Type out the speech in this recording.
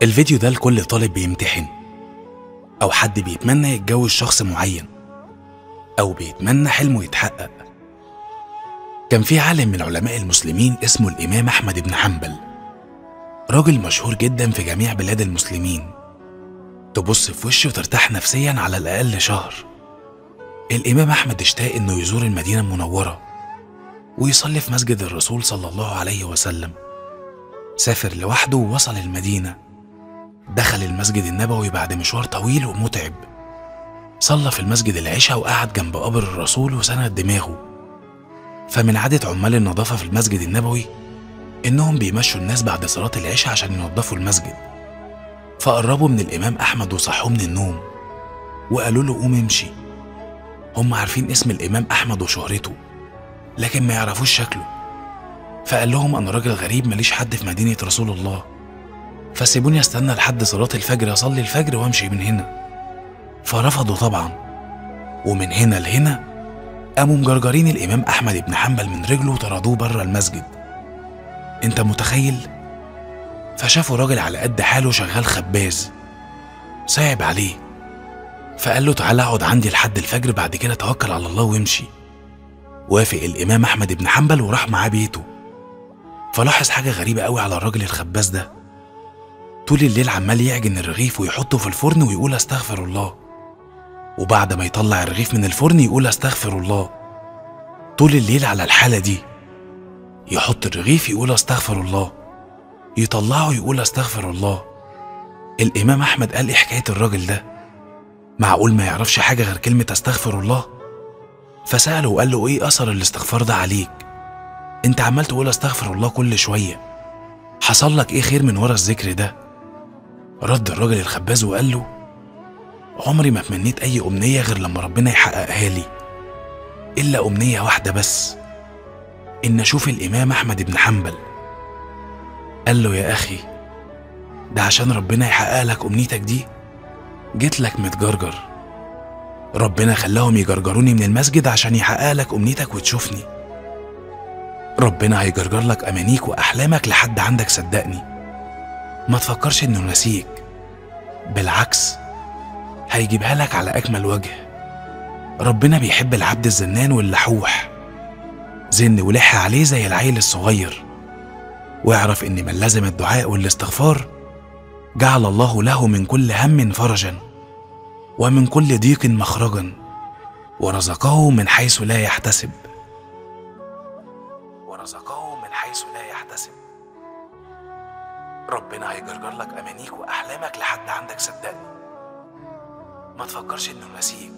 الفيديو ده لكل طالب بيمتحن، أو حد بيتمنى يتجوز شخص معين، أو بيتمنى حلمه يتحقق. كان في عالم من علماء المسلمين اسمه الإمام أحمد بن حنبل، راجل مشهور جدا في جميع بلاد المسلمين. تبص في وشه وترتاح نفسيا على الأقل شهر. الإمام أحمد اشتاق إنه يزور المدينة المنورة ويصلي في مسجد الرسول صلى الله عليه وسلم. سافر لوحده ووصل المدينة، دخل المسجد النبوي بعد مشوار طويل ومتعب. صلى في المسجد العشاء وقعد جنب قبر الرسول وسند دماغه. فمن عادة عمال النظافة في المسجد النبوي إنهم بيمشوا الناس بعد صلاة العشاء عشان ينظفوا المسجد. فقربوا من الإمام أحمد وصحوه من النوم وقالوا له قوم امشي. هم عارفين اسم الإمام أحمد وشهرته لكن ما يعرفوش شكله. فقال لهم أنا راجل غريب ماليش حد في مدينة رسول الله، فسيبوني استنى لحد صلاة الفجر أصلي الفجر وامشي من هنا. فرفضوا طبعا، ومن هنا لهنا قاموا مجرجرين الإمام أحمد بن حنبل من رجله وطردوه بره المسجد. انت متخيل؟ فشافوا راجل على قد حاله شغال خباز، صعب عليه، فقال له تعالى اقعد عندي لحد الفجر بعد كده توكل على الله وامشي. وافق الإمام أحمد بن حنبل وراح معاه بيته. فلاحظ حاجة غريبة قوي على الراجل الخباز ده، طول الليل عمال يعجن الرغيف ويحطه في الفرن ويقول استغفر الله، وبعد ما يطلع الرغيف من الفرن يقول استغفر الله. طول الليل على الحالة دي، يحط الرغيف يقول استغفر الله، يطلعه يقول استغفر الله. الإمام أحمد قال إيه حكاية الراجل ده؟ معقول ما يعرفش حاجة غير كلمة استغفر الله؟ فسأله وقال له إيه أثر الاستغفار ده عليك؟ أنت عمال تقول استغفر الله كل شوية، حصل لك إيه خير من ورا الذكر ده؟ رد الراجل الخباز وقال له عمري ما تمنيت أي أمنية غير لما ربنا يحققها لي، إلا أمنية واحدة بس، إن أشوف الإمام أحمد بن حنبل. قال له يا أخي ده عشان ربنا يحقق لك أمنيتك دي جيت لك متجرجر، ربنا خلاهم يجرجروني من المسجد عشان يحقق لك أمنيتك وتشوفني. ربنا هيجرجر لك أمانيك وأحلامك لحد عندك، صدقني. ما تفكرش إنه نسيك، بالعكس هيجيبها لك على أكمل وجه. ربنا بيحب العبد الزنان واللحوح، زن ولح عليه زي العيل الصغير. واعرف إن من لزم الدعاء والاستغفار جعل الله له من كل هم فرجا، ومن كل ضيق مخرجا، ورزقه من حيث لا يحتسب. ورزقه من حيث لا يحتسب. ربنا هيجرجر لك أمانيك وأحلامك لحد عندك، صدقني. ما تفكرش إنه نسيك.